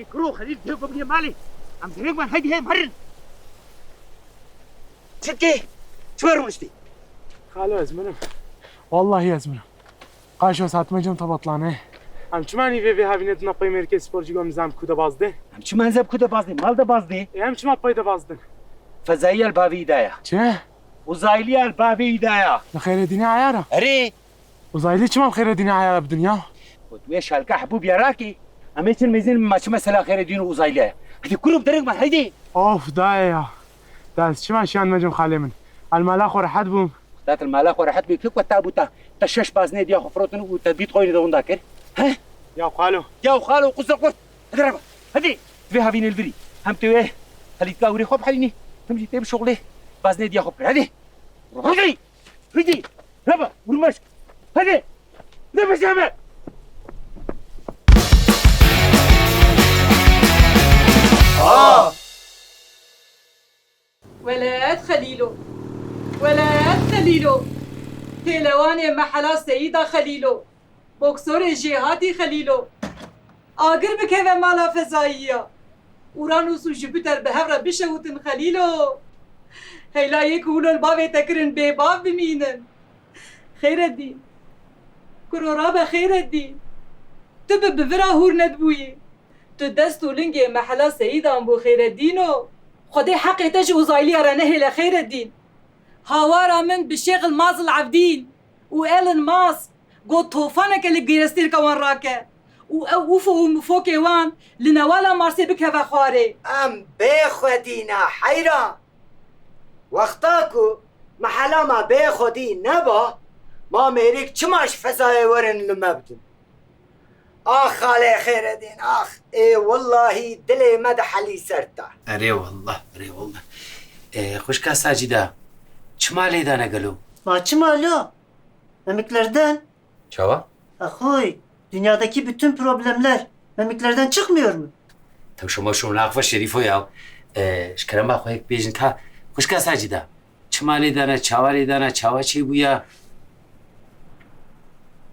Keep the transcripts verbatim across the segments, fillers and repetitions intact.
Kuro Xelîl dê ku bigire malê. Em dirêk ban heydi hê herin. Çi dikê? Çi we rûniştî? Xalo ez min im. Wallahî ez min im. Qaşo satme cem tabatlanê. Em çima nîvê vê havînê dina pey mêrikê sporcî gom nizam ku de bazdê? Em çima nizam ku de bazdê? Mal de bazdê. E, em çima pey de bazdin? Fezayî el bavê îdaya. Çi? Uzaylı el bavê îdaya. Li Xêredînê ayara? Erê. Uzaylı çima Xêredînê ayara bi dinya? Got wê şalka hebû biya rakê. Em ê çin mêzin ma çi mesela Xêredîn û uzaylı ye. Hadi kurum derek ma hadi. Of dayê ya. Da ez çima şiyan mecim xalê min. El mala xwe rehet bûm. Xedat el mala xwe rehet bû, kê ku te bû te, te şeş baznê diya xwe firotin û te bît xwe yê de winda kir? He? Ya xalo. Ya xalo, quzir qurt. Hadi reba. Hadi. Divê havînê li virî. Hem tu wê helîtka hûrê xwe bihelînî, hem jî tê bi şoxlê baznê diya xwe bikir. Hadi. Hadi. Hadi. Reba. Vurmaş. Hadi. Ne başa be? Aa! Weled Xelîlo. Weled Xelîlo. Pêlewanê mehela Seyîda Xelîlo. Boksorê jêhatî Xelîlo. Agir bikeve mala fezayiya. Uranus û Jupiter bi hev re bişewtin Xelîlo. Heyla yê ku hûn li bavê te kirin bêbav bimînin. Xêredîn. Kuro rabe Xêredîn. Tu bi bivira hûr nedibûyî. Tu dest û lingê mehela Seyîdan bû Xêredîno. Xwedê heqê te ji uzayliya re nehêle Xêredîn. Hawara min bi Şêxil Mazil Evdîn û Elon Musk got tofaneke li girestêrka wan rake û ew ufo û mifokê wan li newala Marsê bikeve xwarê. Em bê xwedî ne heyran. Wexta ku mehela me bê xwedî neba, ma mêrik çima ji fezayê werin li me bidin? Ax xalê Xêredîn, ax. Ê wellahî dilê me dihelî ser te. Erê wallah, erê wallah. Ee, xwişka Sacîda, çima lê dane gelo? Ma çima lo? Memiklerden. Çawa? Axoy, dünyadaki bütün problemler memiklerden çıkmıyor mu? Tewşo mewşo naxife Şerîfo ya. Ee, ji kerema xwe yek bêjin ka, xwişka Sacîda. Çima lê dane, çawa lê dane, çawa çêbûya?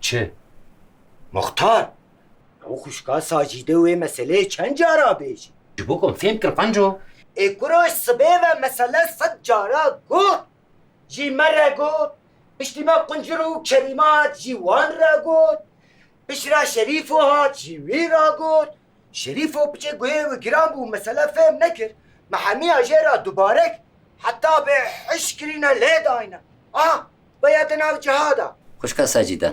Çi? Muxtar, ew xwişka Sacîde wê meseleyê çend cara bêjî? Ji bo ku em fêm kir qenco. Ê kuro ji sibê ve mesele sed cara got. Jî me re got, piştî me Quncir û Kerîme hat jî wan re got. Piştre Şerîfo hat jî wî re got. Şerîfo piçê guhê wî giran bû, mesele fêm nekir. Me hemiya jê re dubarek, heta bê hişk kirîne lê dayne. Ah, beye di nav cihada. Xwişka Sacîde,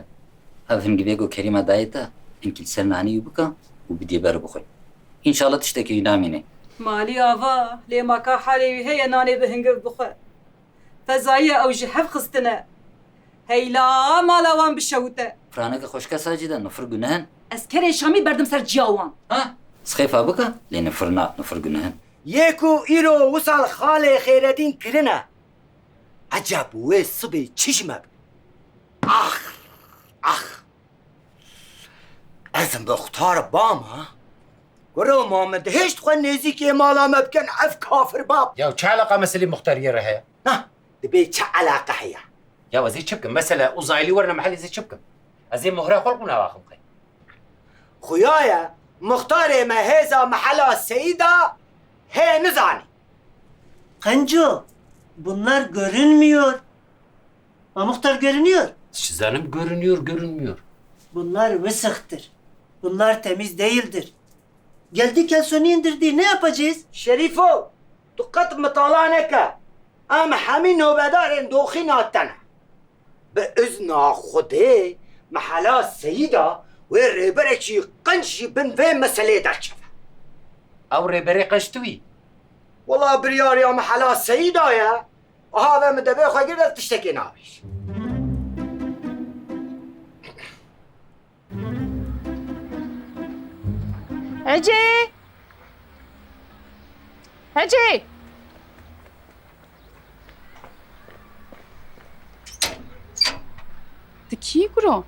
ev hingivê ku Kerîme dayê te, hinkî li ser nanî wî bike û bidî ber bixwe. Înşallah tiştekî wî namîne. Malî ava, lê ma ka halê wî heye nanê bi hingiv bixwe. Fezayî ye ew ji hev xistine. Heyla mala wan bişewite. Firaneke xwişka Sacîde, nifir guneh in. Ez kerê Şamî berdim ser ciya wan. Ha? Sixêfa bike, lê nifir na, nifir guneh in. Yê ku îro wisa li xalê Xêredîn kirine. Eceb wê sibê çi ji me bi? Ax! Ax! Ez muxtar bama. Kuro ma min dihişt xwe nêzîkê mala me bikin ev kafir bab. Ya çi eleqa meselê muxtariyê re heye? Na, dibê çi eleqe heye? Ya ez ê çi bikim? Mesela uzaylî werine mehelê ez ê çi bikim? Ez ê mohra xwe li qûna axim qey. Xuya ye, muxtarê me hêza mehela Seyîda hê nizanî. Qenco, bunlar görünmüyor. Ma muxtar görünüyor. Siz hanım görünüyor, görünmüyor. Bunlar vısıktır. Bunlar temiz değildir. Geldi Kelson'u indirdi. Ne yapacağız? Şerîfo, tu qet mitala neke. Em hemî nobedarên doxîna te ne. Bi izna Xwedê, mehela Seyîda wê rêberekî qenc jî bin vê meselê derkeve. Ew rêberê qenc tu î? Wela biryariya mehela Seyîda ye. Aha ve min devê xwe girde tiştekê nabêj. Ecê! Ecê! Tu kî kuro?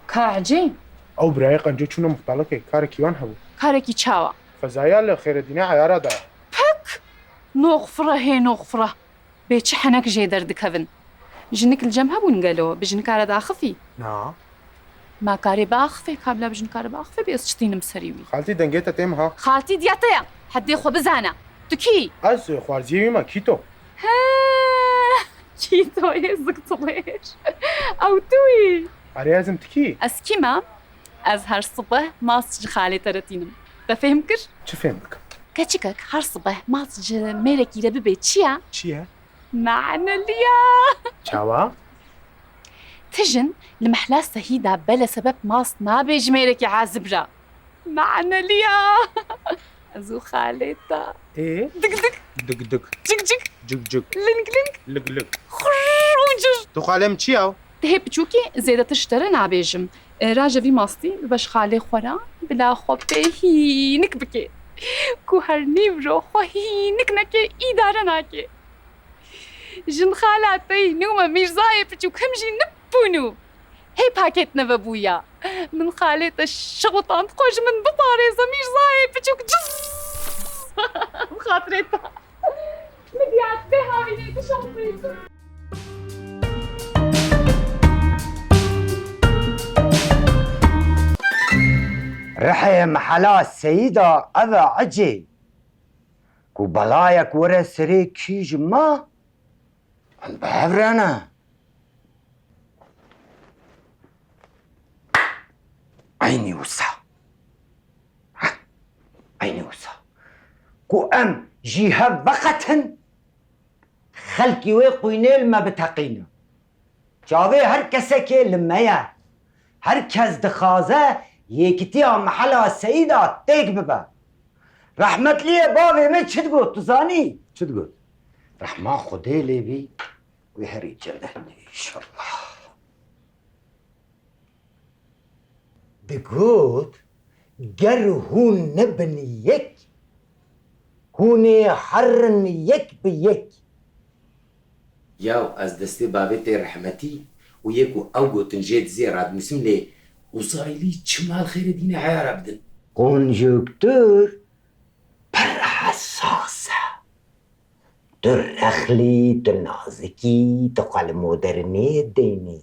Ka Ecê? Ew birayê qenco çûne muxtarlikê, karekî wan hebû. Karekî çawa? Fezaya li Xêredînê eyara da. Pik! Noxfire hê noxfire. Bê çi henek jê derdikevin. Jinik li cem hebûn gelo, bi jinika re daxifî? Na. Ma karê biaxifê, ka bila bijin karê biaxifê, bê ez çitînim serî wî. Xaltî, dengê te têm ha. Xaltî diya te ye. Heddê xwe bizane. Tu kî? Ez, e, xwarziyê wî me, kî to? He, kî to yê ziktilêr. Ew tu yî. Erê, ez im, tu kî? Ez kî me? Ez her sibeh mast ji xalê te re tînim. Te fêm kir? Çi fêm bikim? Keçikek her sibeh mast ji mêrekî re bibê çi ye? Çi ye? Maneliya. Çawa? Tijin li mehla Sehîda bele sebeb mast nabe ji mêrekî ezib re. Maneliya. Ez û xalê te. Ê? Dik dik. Dik dik. Cik cik. Cik cik. Ling ling. Lig lig. Xurr û cir. Tu xalê min çi ya? Dihê piçûkî zêdetir ji te re nabêjim. E, raje vî mastî bibe ji xalê xwe re, bila xwe pê hînik bike. Ku her nîvro xwe hînik neke, îdare nake. Jin xala te yî nû me Mîrzayê piçûk him jî nibûnû. Hê paket neve bûya. Min xalê te şixutand xwe ji min biparêze Mîrzayê piçûk cız. Bi xatirê te. Min diyar bê havînê tu şextê tu. Rihê mehela Seyîda ev e ecê. Ku belayek were serê kî ji ma, em bi hev re ne. Eynî wisa. Heh, eynî wisa. Ku em jî hev veqetin, xelkî wê qûynê li me biteqîne. Çavê her kesekê li me ye. Her kes dixwaze yekitiya mehela Seyîda têk bibe. Rehmetliyê bavê min çi digot, tu zanî? Çi digot? Rehma Xwedê lê bî, wê herî cennet bî, înşallah. Digot, ger hûn nebin yek, hûn ê herin yek bi yek. Yaw, ez destê bavê tê rehmetî û yê ku ew gotin jê dizê radinûsim lê Uzaylî çima li Xêredînê eyara bidin. Konjonktur pir hesas e. Tu rexlî, tu nazikî, tu xwe li moderniyê deynî.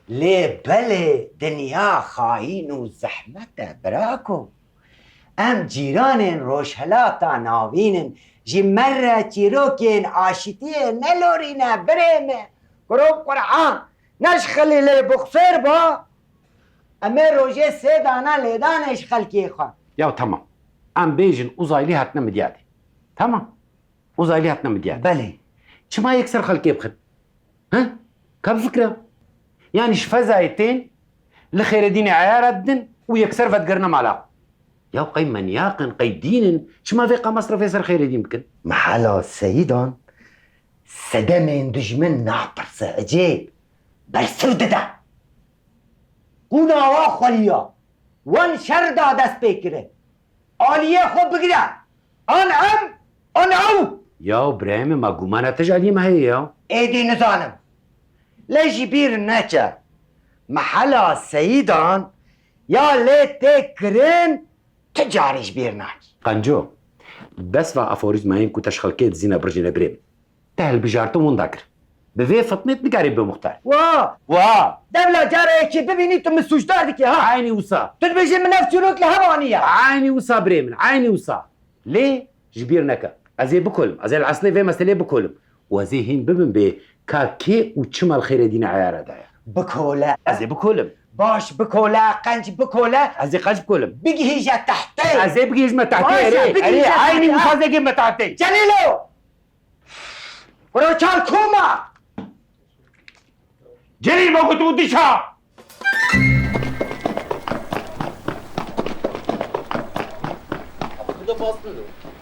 Lê belê dinya xayîn û zehmet e, birako. Em cîranên Rojhelata Navîn in, ji me re çîrokên aşîtiyê nelorîne, birê me. Kuro Qur'an, ne ji xelî lê bixsêr ba, em ê rojê sê dana lêdanê ji xelkê xwe. Ya temam. Em bêjin Uzaylî hatine midyadê. Temam. Uzaylî hatine midyadê. Belê. Çima yekser xelkê bixin? He? Ka bifikire. Yanî ji fezayê tên, li Xêredînê eyara didin û yekser vedigerine mala. Ya qey menyaq in, qey dîn in, çima vê qas mesrefê ser Xêredîn bikin? Mehela Seyidan sedemên dijmin napirse, ecêb, bersiv dide. Qûna wa xweriya, wan şer da dest pê kirin. Aliyê xwe bigire. An em, an ew. Ya birayê min, ma gumana te ji aliyê me heye ya? Êdî nizanim. Lê ji bîr neke. Mehela Seyidan ya lê tê kirin, tu carî ji bîr nakî. Qenco, bes va aforîzmayên ku te ji xelkê dizîne birjîne birê min. Te hilbijartin winda kir. Bi vê fitnê tu nikarî bibî muxtar. Wa! Wa! Dewla cara yekê bibînî tu min sûcdar dikî ha! Eynî wisa. Tu dibêjî min ev çîrok li hev aniye. Eynî wisa birê min, eynî wisa. Lê ji bîr neke. Ez ê bikolim. Ez ê li eslê vê meselê bikolim. Û ez ê hîn bibim bê ka kê û çima li Xêredînê eyara daye. Bikole. Ez ê bikolim. Baş bikole, qenc bikole. Ez ê qenc bikolim. Bigihîje tehtê. Ez ê bigihîjme tehtê, Baş e, erê, bigihîje erê, eynî tehtê. Wisa ez ê gihîjme tehtê. Celîlo! Kuro çal koma! Celîl, me gotibû dişa!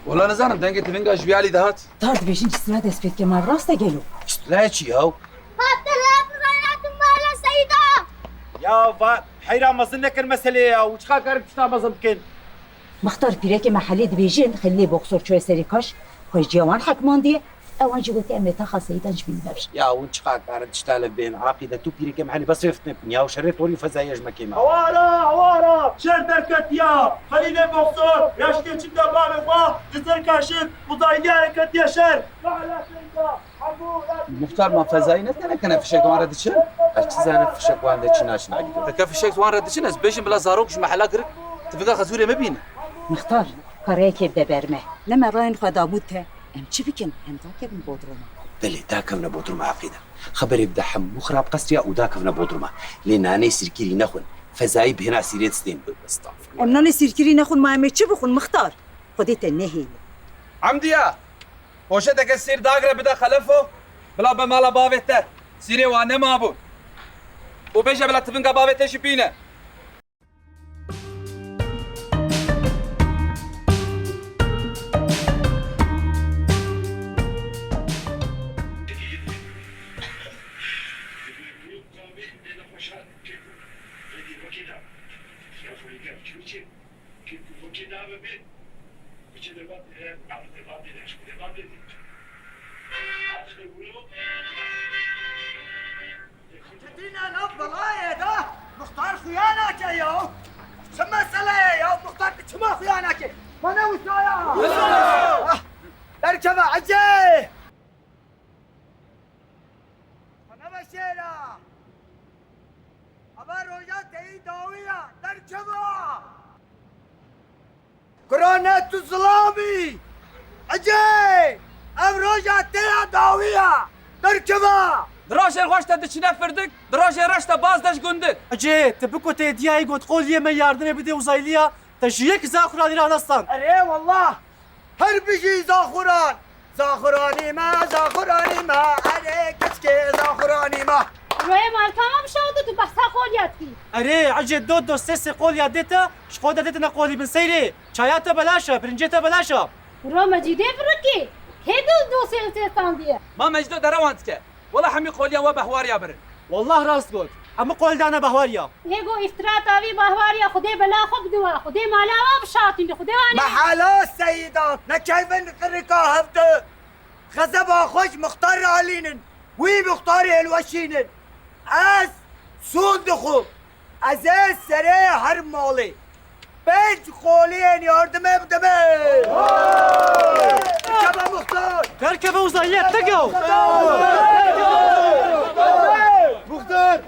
Wala nizanim, dengê tivinga ji vî alî dihat. Tar dibêjin çi sila dest pê dike, ma rast e gelo? Çi sila çi yaw? Hatine, hatine, hatine, mala Seyda! Ya va, heyra mezin nekin meselê ya, û çiqa karin tişta mezin bikin? Mextar, pîrekê me Helê dibêjin, xelîlê boxsor çûye serê kaş, xwe ji ciya wan hekmandiye. Ewan jî gotiye em ê taxa Seyîdan ji bîn vebijin. Ya hûn çiqas karin tişta li bên, Aqîde, tu pîrekê me henî bes vê fitnê bikin ya, û şerê torî fezayê ji me kêm e. Hawara, hawara! Şer derketiya! Xelîlê Boxor, ya ji têçikda bavê xwe, Xizir Kaşif, Uzayliya ketiye şer! Muxtar, ma fezayî ne tenê kene fişek wan re diçin? Ez çi zanim fişek wan de çi naçin Aqîde. Heke fişek wan re diçin, ez bêjim bila zarok ji mehela girik tivinga xezûrê me bîne. Muxtar, kareyekê bide ber me. Ne me rayên xwe dabû te. Em çi bikin? Em dakevin Bodruma. Belê, dakevine Bodruma Aqîde. Xeberê bide hemû xirab qesriya û dakevine Bodruma. Lê nanê sîrkirî nexwin. Fezayî bihêna sîrê distên. Estağfurullah. Em nanê sîrkirî nexwin, ma em ê çi bixwin Muxtar? Xwedê te nehêle. Emdiya! Poşeteke sîr dagre bide Xelefo. Bila be mala bavê te. Sîrê wan nemabû. Û bêje bila tivinga bavê te jî bîne. Çetin ana belayê da, Muxtar xuya nake ya. Çi mesele ye ya? Muxtar tu çima xuya nake? Bana wisa ya. Ah, derkeve Ece. Sana be şêra. Aba roja teyî dawiya, derkeva. Kurane tu zilamî! Ecê! Ev roja te ya dawiya! Derkeva! Di rojê xweş de diçine firdik, di rojê reş de baz de ji gundik. Ecê, tu bikotê diyayê got qoliyê me yardimê bidê uzayliya, te ji yek zaxuranî ra nestand. Erê wallah! Her bijî zaxuran! Zaxuranî me, zaxuranî me, erê keçikê zaxuranî me. Royê malka me bişewdi, tu behsa qoliya dikî. Erê, ecê do do sesê qoliya dê te, ji xwe de dê te ne qolî bin seyrê. Çaya te belaş e, pirincê te belaş e. Ro Mecîdê virikî. Kê dil dosê li tê standiye? Ma Mecdo derewan dike. Wela hemî qoliya we behwariya birin. Wallah rast got. Hemî qol dane behwariya. Hê go îftira tavî bahwariya, Xwedê bela xwe bidiwa, Xwedê mala wa bişatîne, Xwedê wane. Mehala Seyîdan, nekeyvin qirika hevdi. Xezeba xwe ji Muxtar re alînin, wî Muxtarê hilweşînin. Ez sûn dixwim. Ez ê serê her malê pênc qoliyên yardimê bidime. Keve Muxtar! Derkeve uzayiyê te gew! Muxtar!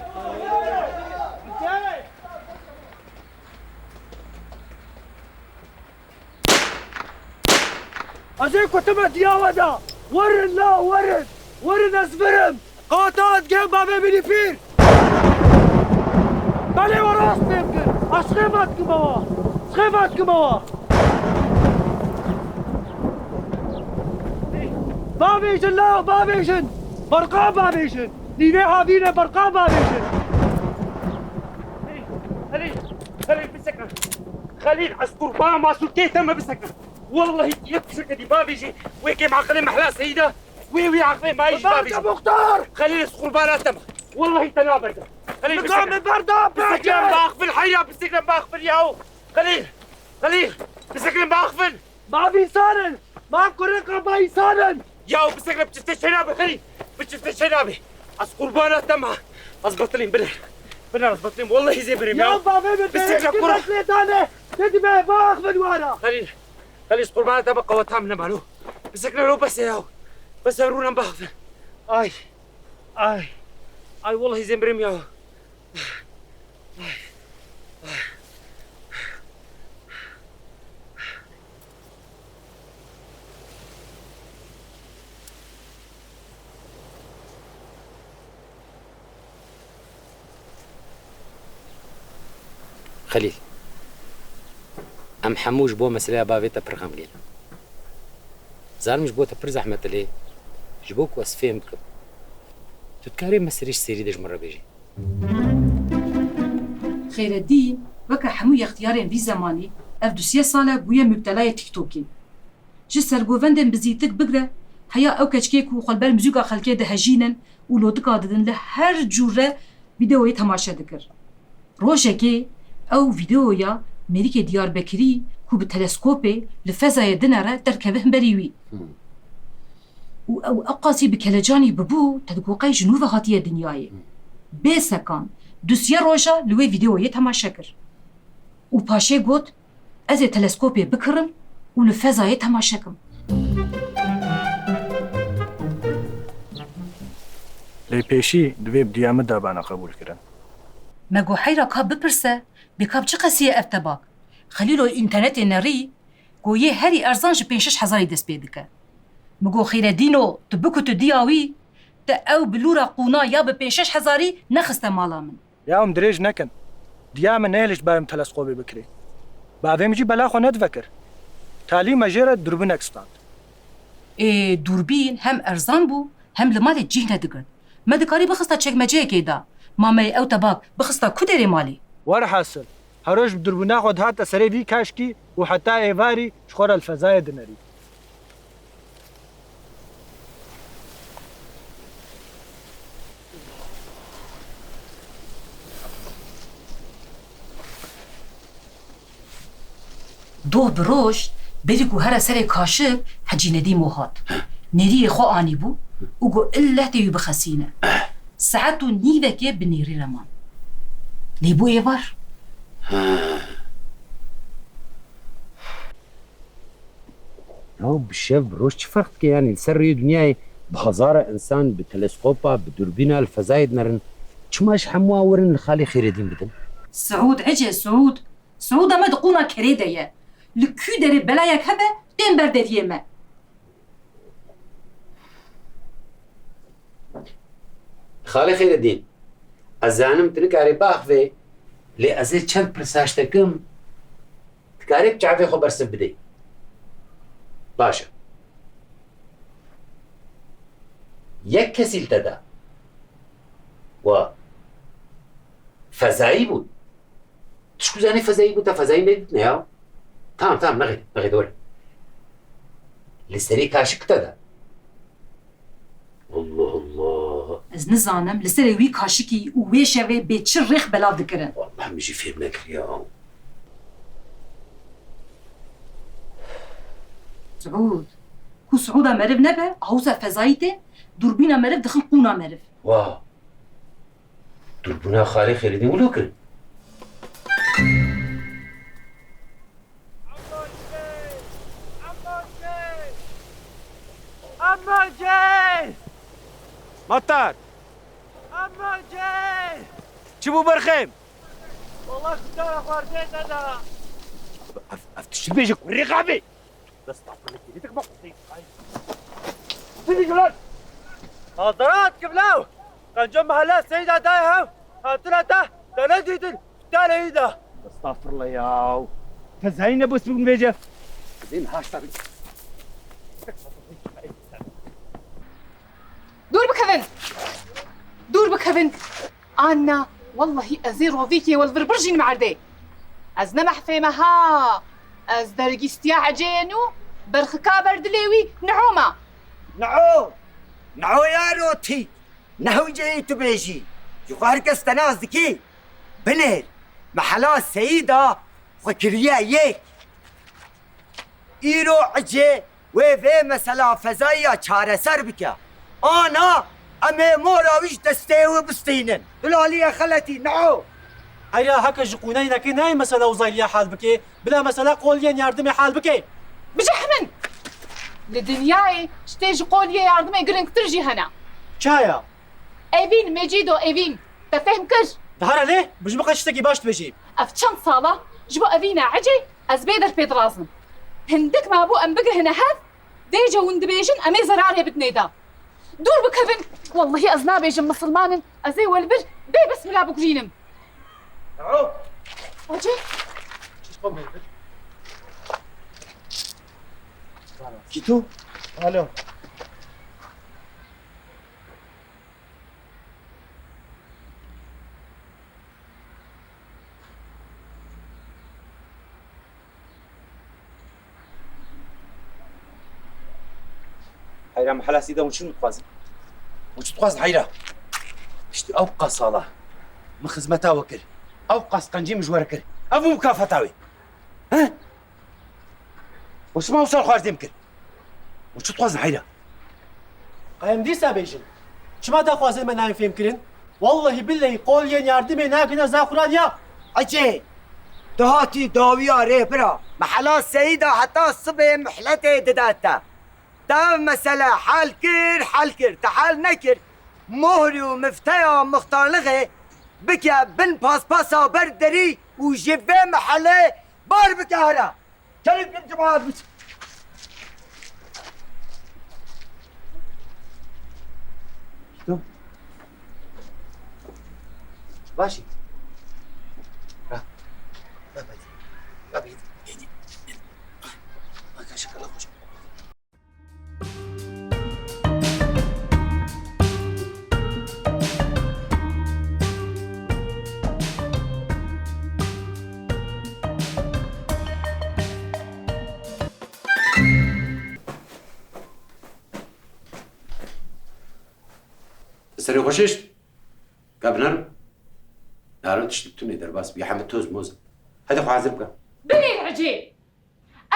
Ez ê kutime diya we de. Werin la, werin. Werin ez virim. Qata ez gem bavê min î pîr. Belê we rast fêm kir. Ez xêva dikime wa. Xêva dikime wa. Bavêjin la, bavêjin. Berqa bavêjin. Nîvê havîne berqa bavêjin. Xelîl, Xelîl, bisekine. Xelîl, ez qurban masûlkê te me bisekine. Wellahî tu yek fişekê dî bavêjî, wê kêm aqilê mehla Seyîda, wê wî aqilê mayî jî bavêjî. Muxtar! Xelîl, ez qurbana te me. Wellahî te naberda. Xelîl, bisekine. Bisekine baxfil, heyra bisekine baxfil yaw. Xelîl, Xelîl, bisekine baxfil. Ma vî însan in! Ma kurê qaba însan in! Yaw bisekine bi çifte çênabe xerî! Bi çifte çênabe! Ez qurbana te me! Ez betilîm biner! Biner ez betilîm! Wellahî zê birêm ya! Ya bavê min bisekine kura! Lê dane! Te dibe bax min wara! Xelîl! Xelîl ez qurbana te me qeweta min nemalo! Bisekine lo bes e yaw! Bes e rûnem baxfin! Ay! Ay! Ay wellahî zê birêm ya! Xelîl, em hemû ji bo meseleya bavê te pir xemgîn in. Zanim ji bo te pir zehmet e lê ji bo ku ez fêm bikim, tu dikarî meselê ji serî de ji min re bêjî? Xêredîn, weke hemû yextiyarên vî zemanî, ev du sê sal e bûye mubtelayê TikTokê. Ji sergovendên bizîtik bigre, heya ew keçikê ku xwe li ber muzîka xelkê dihejînin û lotika didin, li her cûre vîdeoyê temaşe dikir. Rojekê ew vîdeoya mêrikê Diyarbekirî ku bi teleskopê li fezayê dinere derkeve himberî wî. Hmm. Û Û ew ew qasî bi kelecanî bibû, te digot qey ji nû ve hatiye dinyayê. Bê sekan, du sê roja li wê vîdeoyê temaşe kir. Û paşê got, ez ê teleskopê bikirim û li fezayê temaşe kim. Lê pêşî divê bi diya min de bana qebûlkirin. Me got heyra ka bipirse, bê ka bi çi qesî ye ev tebak? Xelîlo înternetê nerî, got yê herî erzan ji pênc şeş hezarî dest pê dike. Min got Xêredîno, tu bikutu diya wî, te ew bilûra qûna ya bi pênc şeş hezarî nexiste mala min. Ya em dirêj nekin. Diya min nehêlişt berê min teleskopê bikirê. Bavê min jî bela xwe nedivekir. Talî me jê re dûrbînek stand. Ê, dûrbîn hem erzan bû, hem li malê cih nedigirt. Me dikarî bixista çekmeceyekê de. Ma me ew tebak bixista ku derê malê? Werhasil, her roj bi dûrbîna xwe dihate serê vî kaşkî û heta êvarî ji xwe re li fezayê dinerî. Doh bi roj, berî ku here serê kaşik, Hecî Nedîmo hat. Nêriyê xwe anîbû û got, illeh tê wî bixesîne. Saet û nîvekê bi nêrî re man. Lê bû êvar. Ya bi şev bi roj çi ferq dike? Yanî li ser rêyê dinyayê bi hezara insan bi teleskopa, bi dûrbîna li fezayê dinerin. Çima ji hemû wan werin li xalê Xêredîn bidin? Siûd, ecê Siûd. Siûda me di qûna kerê de ye. Li kû derê belayek hebe, tên ber deviyê me. Xalê Xêredîn, ez zanim tu nikarî biaxivî, lê ez ê çend pirsa ji te kim, dikarî bi çavê xwe bersiv bidî. Baş e. Yek kesî li te da. Wa fezayî bû. Tu ji ku zanî fezayî bû, te fezayî nedîtine ya. Tamam, tamam, nexê, nexê, dore. Li serê kaşik te da. Allah Allah. Ez nizanim, li serê wî kaşikî û wê şevê bê çi rêx belav dikirin. Wallah min jî fêm nekir ya. Siûd. Ku Siûda meriv nebe, awsa fezayî tê, dûrbîna meriv dixin qûna meriv. Wa. Dûrbûna xalê Xêredîn wilo kirin. Amocê! Matar! Amocê! Çi bû berxêm? Wala kutara xwarzê te da. Ev, ev tişt bêje kurê xabê. Estağfurullah, kêlî dik bak. Siz lan! Hazarat kiblaw! Qenco mehella Seyda dayê hev, hatira te, te nedîtin, fitare îda. Estağfurullah ya. Te zayne bus bûn bêje. Zin haşta bin. Dûr bikevin! Dûr bikevin! Anna, wellehî ez ê rovîkê we li vir birjînim erdê. Ez ne mehfê me ha. Ez dergîstiya ecê ye nû, berxika ber dilê wî niho me. Niho! Niho ya rotî! Nehewceyî tu bêjî. Ji xwe her kes te nas dikî. Binêr, mehela Seyîda xwe kiriye yek. Îro ecê wê vê mesela fezayî ya çareser bike. Ana em ê mora wî ji destê wê bistînin. Tu li aliyê xeletî, niho. Heyra heke ji qûneyî nekê nayê mesela uzayliya hal bikê, bila mesela qoliyên yardimê hal bikê. Bijeh min! Li dinyayê ji tê ji qoliyê yardimê giringtir jî hene. Çaya? Evîn, Mecîdo, Evîn. Te fehm kir? Dihara lê, bi ji min qet tiştekî baş dibêjî. Ev çend sala ji bo Evîna ecê ez bê der pê dirazim. Hindik mabû em bigihine hev, vêce hûn dibêjin em ê zerarê bidinê de. Dûr bikevin! Wellehî ez nabêjim misilman in, ez ê we li vir bê bismila bigurînim. Alo. Ecê? Çişko mevcut. Kîto? Alo. Heyra, mehela Sîda, hûn çi dixwazin? Hûn çi dixwazin heyra? Piştî ew qas sala min xizmeta we kir. Ew qas qencî min ji we re kir. Ev bû mukafata wê. He? We çima wisa xwarzê min kir? Hûn çi dixwazin heyra? Em dîsa bêjin. Çima daxwazên me nayên fêhmkirin? Wellehî billehî qol yên yardimê nakine za xuraniya. Ecê, tu hatî dawiya rêbira. Mehela Seyîda heta sibê muhletê dide te. Te ev mesele hel kir, hel kir. Te hel nekir, mohrî û mifteya muxtarlixê bike bin paspasa ber derî û ji vê mehelê bar bike here. Gelin bir cemaat biç. Dur. Başı. Ha. Ha, hadi. Ha, hadi. Hadi. Bak, şakalar hocam. Serê xweşiş. Ka binero. Naro tiştik tune derbas bi. Hemî toz moz. Hadi xwe hazir bike. Binêr ecê.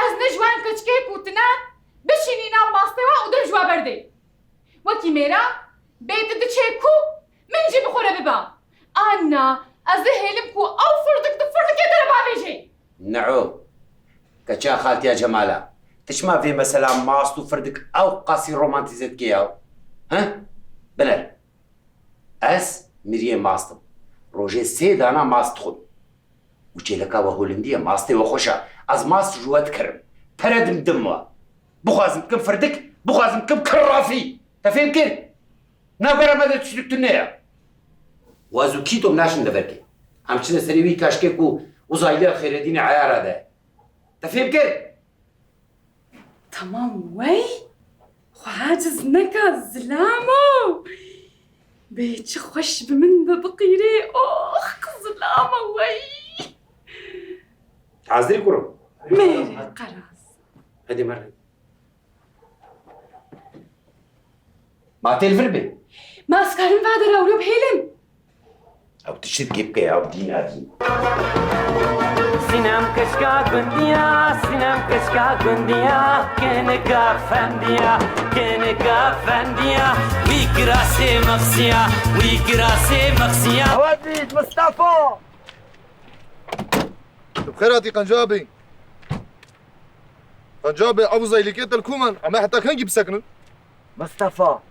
Ez ne ji wan keçikê ku tune bişînî nav mastê we û dim ji we berdê. Wekî mêra bê tu diçê ku min jî bi xwe re biba. Anna ez dihêlim ku ew firdik di firdikê te re bavêjê. Ne'o. Keça xaltiya Cemala. Tu çima vê mesela mast û firdik ew qasî romantîze dike yaw? He? Biner. Ez miriyê mast im. Rojê sê dana mast dixwim. Û çêleka we holindî ye, mastê we xweş e. Ez mast ji we dikirim. Pere dim dim we. Bixwazim bikim firdik, bixwazim bikim kirrafî. Te fêm kir? Navbera me de tiştik tune ye. Û ez û Kîto naşin deverkê. Em çine serê wî kaşkê ku uzayliya Xêredînê eyara de. Te fêm kir? Tamam wey. Xwe aciz neke zilamo. Bê çi xweş bi min bibiqîrê. Ox zilamo wey. Hazirî kurim. Mêrê qeraz. Hadi merhaba. Ma tê li vir bê. Ma ez karim va dera û bihêlim. Ew tişt gê bike ya, ew dîn a dîn. Sinem keçka gundiya, Sinem keçka gundiya, kinika fendiya, kinika fendiya, wî girasê mexsiya, wî girasê mexsiya. Ewa dît Mustafa. Tu bi xêr hatî Qenca bî. Qenca bê, ev uzaylikê te li ku man? Em ê heta kengî bisekinin? Mustafa,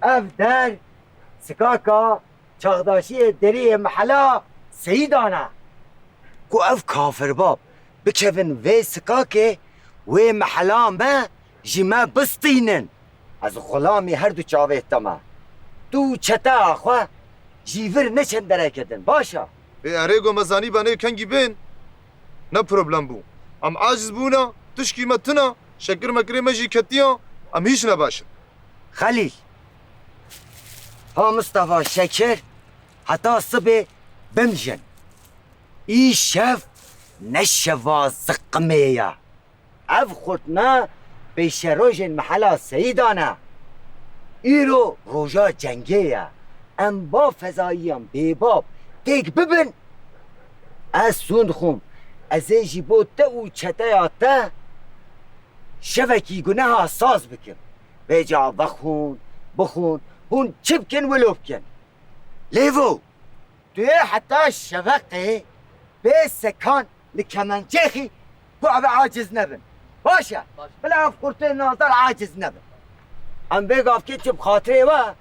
ev der sikaka çaxdaşiyê deriyê mehela Seyidan e. Ku ev kafirbab bikevin vê sikakê, wê mehela me ji me bistînin. Ez xulamî her du çavê te me. Tu û çeteya xwe ji vir neçin dereketin, baş e? Ê erê go me zanîba nê kengî bên, ne problem bû. Em aciz bûna, tişkî me tuna, şekir mekirê me jî ketiya, em hîç ne baş in. Xelîl. Ha Mistefa şekir, heta sibê bimjin. Îşev ne şeva ziqimê ye. Ev xurtna pêşerojên mehela Seyidan e. Îro roja cengê ye. Em ba fezayiyan bêbab têk bibin. Ez sûn dixwim. Ez ê jî bo te û çeteya te şevekî guneha saz bikim. Vêca vexwin, bixwin, hûn çi bikin wilo bikin. Lêvo! Tu yê heta şeveqê bê sekan li kemençê xî ku ev aciz nebin. Baş e. Baş. Bila ev qurtê nazar aciz nebin. Em vê gavkê çi bi xatirê we,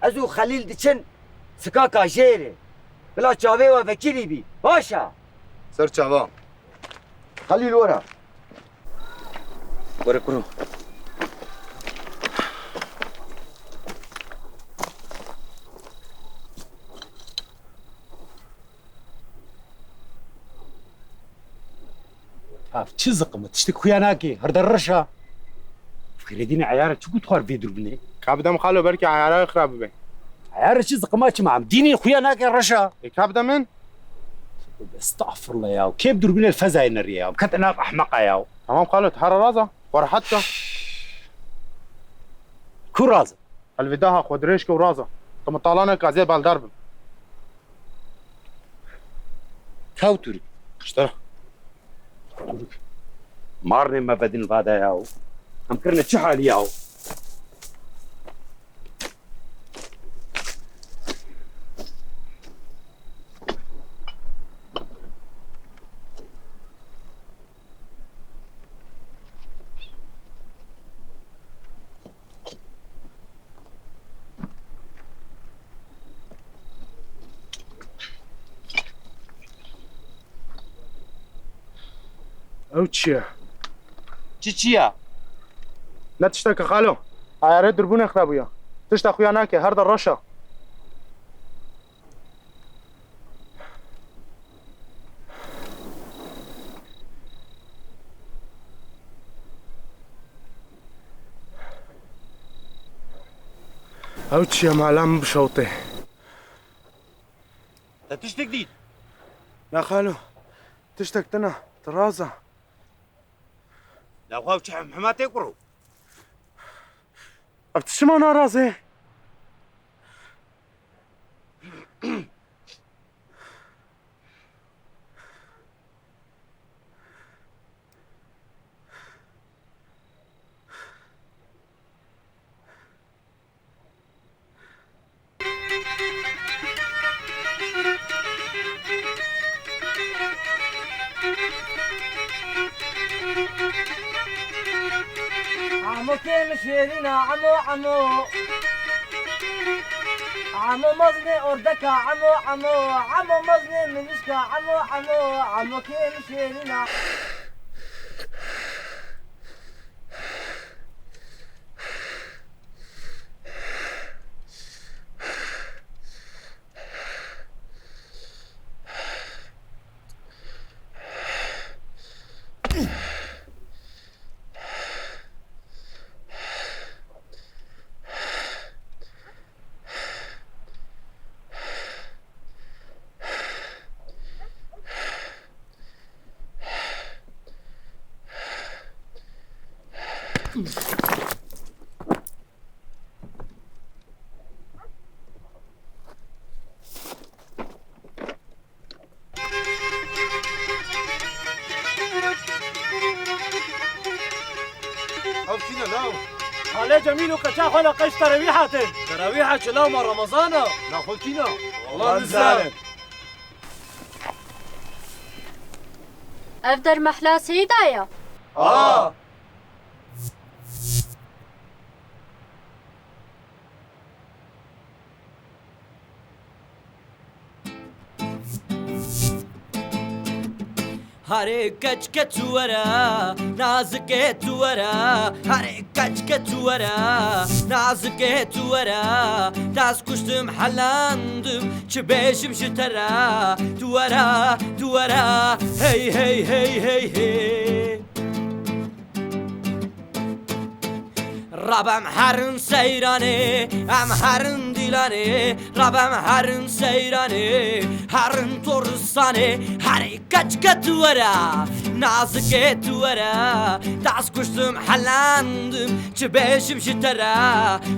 ez û Xelîl diçin sikaka jêrê. Bila çavê we vekirî bî. Baş e. Ser çava. Xelîl were. Were kuro. Ev çi ziqim e? Tiştek xuya nake. Hirde reş e. Xêredînê eyare çi got xwar vê durbinê? Ka bidem xalo belkî eyare xirab bibe. Eyare çi ziqim e çima? Em dînê xuya nake reş e. Ê ka bide min? Estağfurullah ya. Kê bi durbinê li fezayê neriye ya? Kete nav ehmeqa ya. Tamam xalo, tu here raza. Xwe rehet ke. Ku raza? Elveda ha, xwe dirêj ke û raza. Tu min talaneke ez ê baldar bim. Ka Turk. Ji te re. Turk. Marnê me vedin vada ya. Em kirine çi halî ya? Ew çi ye? Çi çi ye? Ne tiştek e xalo. Ayarê dirbûnê xirab bûye. Tişta xuya nake, her de reş e. Ew çi ye, mala min bişewtê. Te tiştek dît? Na xalo, tiştek tune, tu raz e. Naxwe ew çi hemhema tê kuro? Ev tu çima naraz e? Emo kêm şêrîna, emo, emo. Emo mezinê ordeka, emo, emo. Emo mezinê minişka, emo, emo. Emo kêm şêrîna. Ev kî ne law? Xalê Cemîl û keça xwe li qeş terawîha tên. Terawîha çi law, ma Remezan e? Naxwe kî ne? Wela nizanim. Ev der mehla Seyda ye. A! Harê keçke tu were, nazikê tu were, harê keçke tu were, nazikê tu were, dest kuştim helandim, çi bêjim ji te re, tu were, tu were, hey, hey, hey, hey, hey. Rabem herin seyranê, em herin dîlanê. Rabem herin seyranê, herin toristanê. Herê keçke tu were, nazikê tu were. Dest kuştim helandim, çi bêjim ji te re.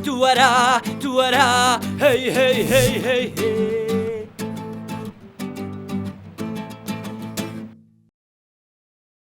Tu were, tu were, hey, hey, hey, hey, hey.